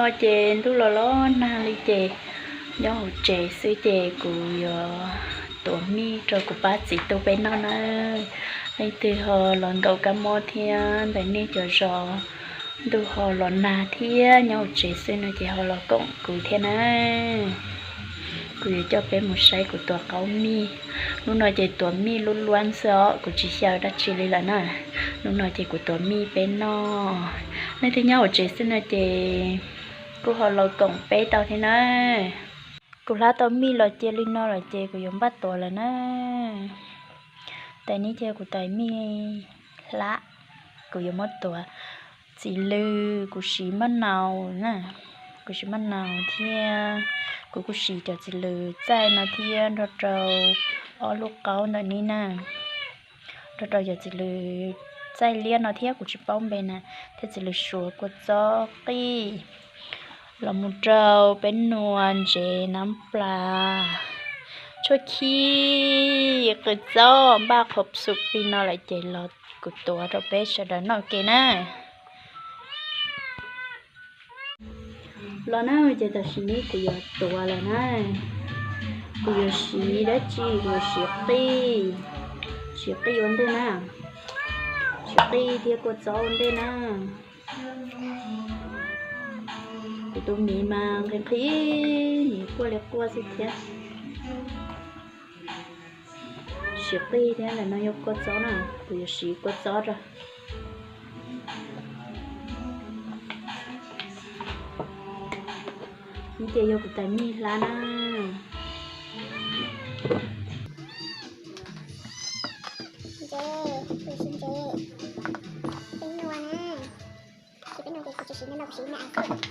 Ces ntuj los los nag li ces nyob hauv tsev xwb ces kuv yuav tuav mij rau kuv pab txiv tu peb noj na. Leej twg ho los nkaum kab mob thiab ntawm nej cov zos ntuj ho los nag thiab nyob hauv tsev xwb no ces ho los koom kuv thiab na. Kuv yuav coj peb mus saib kuv tuav qaub mij. Hnub no ces tuav mij lub luab xwb os, kuv tsis xyaw dab tsi li lawm na. Hnub no ces kuv tuav mij peb noj. Leej twg nyob hauv tsev xwb no ces kuj ho los koom peb tau thiab na. Kuv hlab tau mij los cia li no lawm ces kuv yuav npaj tuav lawm na. Tais ni ces kuv tais mij hlab, kuv yuav muab tuav txiv lws, kuv siv maj naus na, kuv siv maj naus thiab kuv kuj siv cov txiv lws txaij no thiab nrog rau ob lub qaub ntawm ni na, nrog rau cov txiv lws txaij liab no thiab kuv tsis paub npe na, thiab txiv lws suav kua txob qij los mus rau peb nua ntsev nab plas, tshuaj khib, qws txob, npaj qhov xus plig no lawm ces los kuv tuav rau peb sawv daws noj ke na. Los na ces tam sim no kuv yuav tuav lawm na. Kuv yuav siv dab tsi? Kuv yuav siv qij, siv qij ua ntej na, siv qij thiab kua txob ua ntej na. Kuv tus miv mas nqhis nqhis, miv quaj li quaj xwb thiab. Siv qij thiab ntawm no yog kua txob na, kuv yuav siv kua txob rau. Ni ces yog kuv tais mij hlab na. Ntse, kuv siv ntse, peb nua na. Ces peb nua ces kuv tsis siv ntau, kuv siv me as xwb.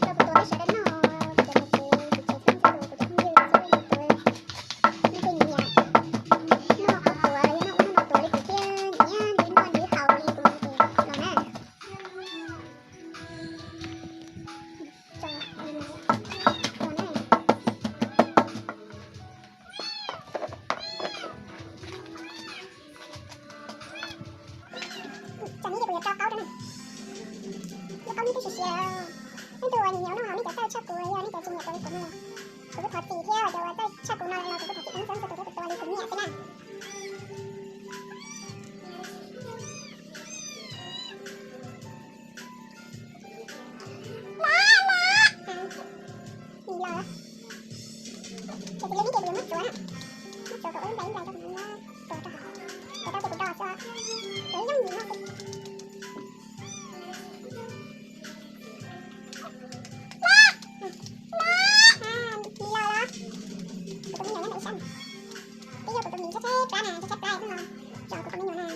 Rau kuv tuav peb sawv daws noj, kuv cov niam tsev, kuv tsev, kuv cov phooj ywg, kuv cov phooj ywg xwb, kuv tuav, nej tej nyiam noj qhov tuav los yog noj ub noj no tuav li kuv thiab, nyiam nyiam noj nyiam haus li kuv ces los na. Tam no ces kuv yuav rau qaub rau na. Lub qaub nws twb siav siav lawm. Leej twg uas nyiam nyiam noj haus nej cov txawj tshaj kuv, yog nej cov tsis nyiam tuav li kuv no los kuv kuj thov txim thiab, cov uas txawj tshaj kuv no los kuv kuj thov txim rau nej txhua tus thiab, kuv tuav li kuv nyiam xwb na. Nws los lawm. Ces kuv yuav, ces kuv yuav muab tsuav na, muab tsuav kom ua ib nplais ib nplais rau kuv, tuav rau, tuav rau ces kuv do xwb, tuav ib yooj yim no xwb. Nws los lawm. Kuv tus me nyuam nyob ntawm ib sab. Twb yog kuv tus miv tshaib tshaib plab na, tshaib tshaib plab no, tso kuv tus me nyuam na.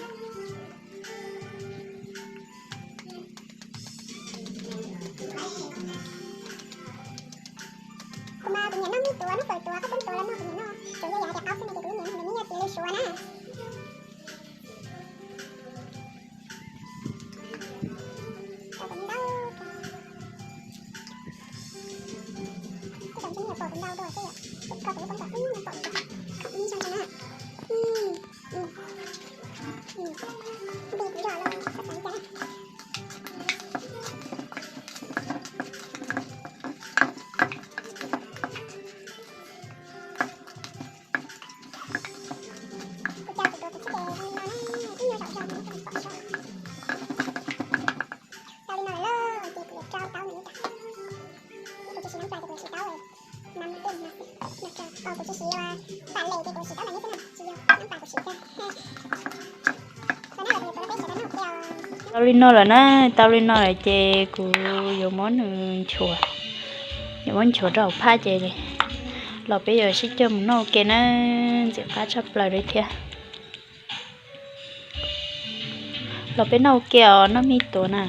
Kuv mas kuv nyiam noj mij tuav, noj fawm tuav, qhob poob tuav los noj, kuv nyiam noj, tsuas yog yam hais tias qaub xwb no ces kuv nyiam noj, nyiam noj, nyiam li suav na. Rau kom ntau, tej zaum ntshe nej yuav pom kuv ntau dua xwb yom, kuv kho kuv lub koos kom ib nyuag pom, ib nyuag na. Nti kuv yog los xav xav li cas na. Kuv coj kuv tuav kuv txhij ces zoo li no na, ib nyuag zaum zog ces nej thiaj li pom zoo. Tau li no lawm ces kuv yuav rau taub ntawm no tas. Kuv tsis siv nab plas ces kuv yuav siv taub nam tej no xwb. Kuv tsis siv pam les ces kuv siv taub nam neb xwb na, tsis yog nab plas kuv siv thiab. Tau li no lawm na, tau li no lawm ces kuv yuav muab nws nchuav, yuav muab nchuav rau hauv phaj ces los peb yuav sib coj mus noj ua ke na, ntxim qab tshaj plaws li thiab. Los peb noj ua ke os, noj mij tuav na.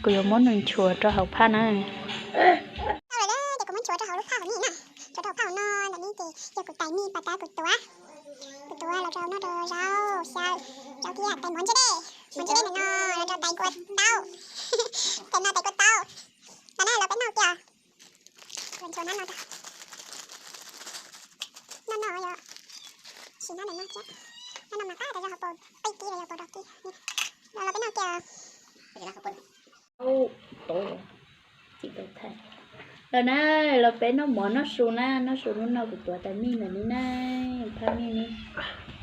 Kuv yuav muab nws nchuav rau hauv phaj na. Tau lawm ces kuv muab nchuav rau hauv lub phaj hauv ni na. Nchuav rau hauv phaj hauv no ntawm ni ces yog kuv tais mij pas tav kuv tuav. Kuv tuav los rau noj rau zaub xyaw, zaub thiab tais mov ntse dej, mov ntse dej ntawm no los rau tais kua taub. Tais no tais kua taub. Ntawm no los peb noj ua ke os. Yuav nchuav nab no tag. Noj no yog siv nab ntawm no thiab. Los peb noj kiag. Los na, los peb noj mov noj su na, noj su hnub no kuv tuav tais mij ntawm ni na, phaj mij ni,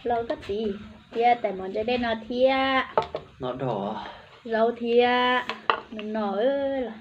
los koj txiv, thiab tais mov ntse dej no thiab, zaub thiab, no no los.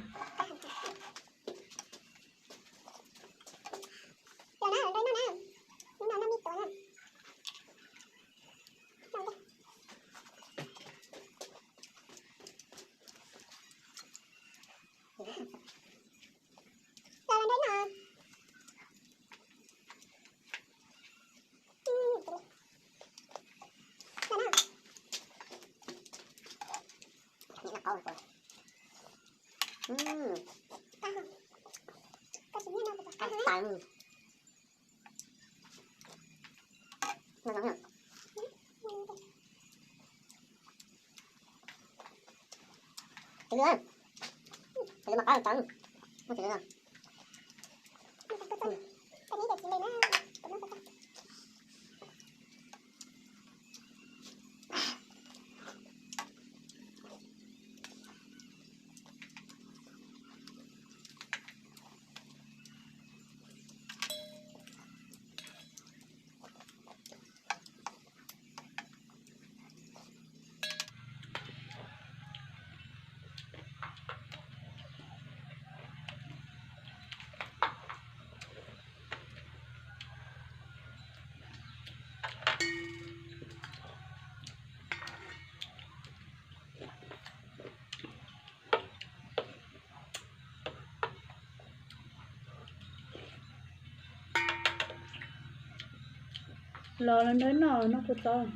Los los nrog noj, noj kua txob.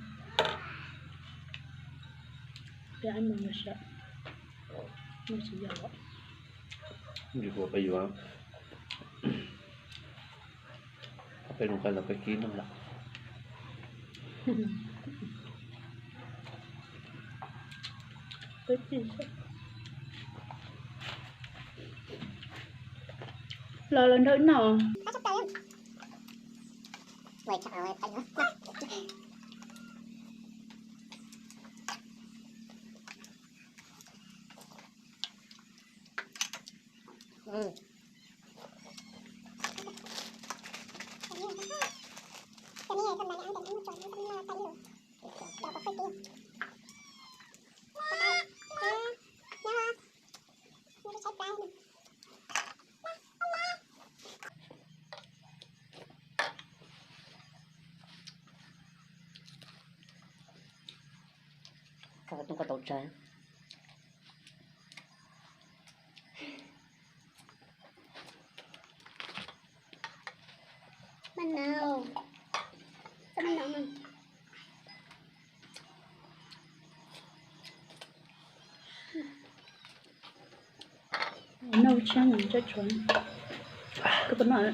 Peb mus sawv, noj tsis yog. Yuav ua peb yuav, peb mus qab los peb kib noj lawm. Los los nrog wb noj. Koj tub koj tau tsawg? Maj nau, txoj maj nau no. Noj tshiab ntsaj tshuav. Koj puas noj?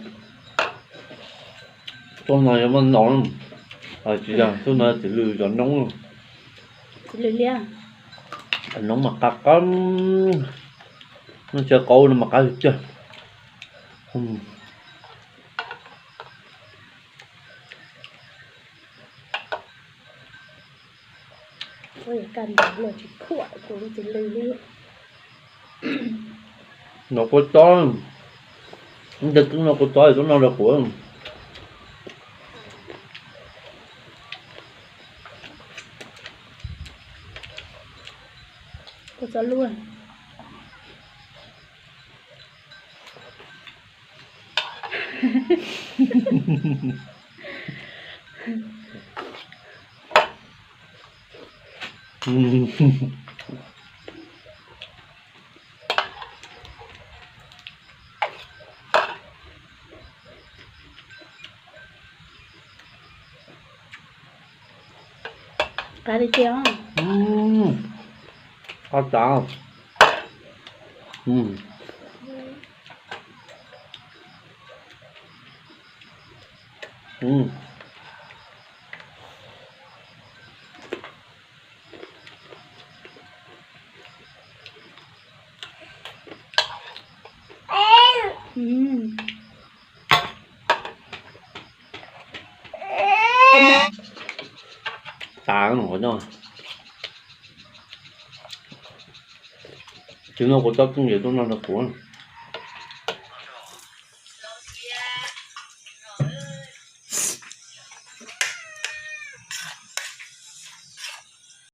Txoj no yog maj nau, tsis yog txoj no txiv lws zov noob. Txiv lws liab. Noob mas qab qab, noj tshiab qaub no mas qab tiag. Ua yog kaj ntug luaj tsis khuam kuv txiv lws li. No kua txob, ntej twb no kua txob txob no rau kuv. Kua txob luaj. Qab tiag tiag. Qab tas. av no qhov nyob. Tsis no kuv coj keej yawm tuaj noj nrog kuv.